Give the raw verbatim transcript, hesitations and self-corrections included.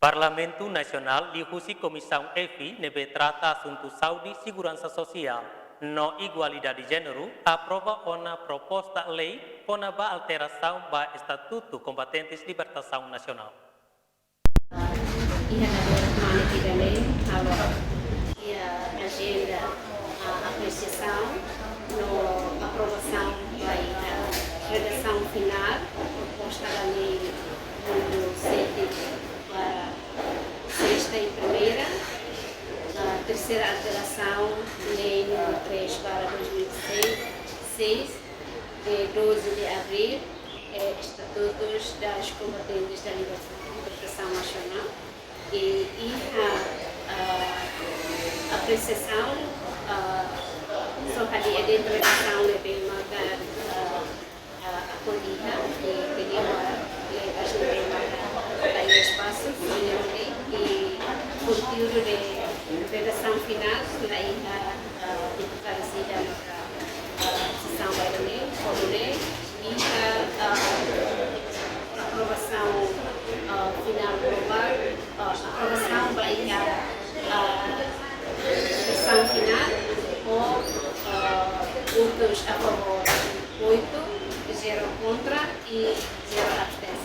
Parlamentu Nasionál liuhusi Komisaun F ne'ebé trata asuntu saúde, seguransa sosiál no igualdade jéneru aprova ona proposta lei kona-ba alterasaun ba Estatutu Kombatentes Libertasaun Nasionál. Iha dadeer-saan ida-ne'e, halo iha ajenda, ah, apresiasaun no aprovasaun ba iha redasaun finál proposta da lei númeru sete barra sexta e primeira, ah, terceira alteração, lei número três barra dois mil e seis, de doze de abril, eh, Estatutos das Combatentes da Liberta-, Libertação Nacional. I iha, ah, apresiasaun, ah, só hadi'a de'it redasaun ne'ebé maka, ah, ah, akodia, i tenke, ah, i acho que maka, ah, iha espasu, i konteúdu de redasaun finál, la iha, ah, deputadu sira maka, ah, sesaun ba ida-ne'e, komu ne'e, iha, ah, aprovasaun, ah, finál globál, ah, aprovasaun ba iha, ah, sesaun finál, ho, ah, votus a favór oito, zero kontra i zero abstensaun.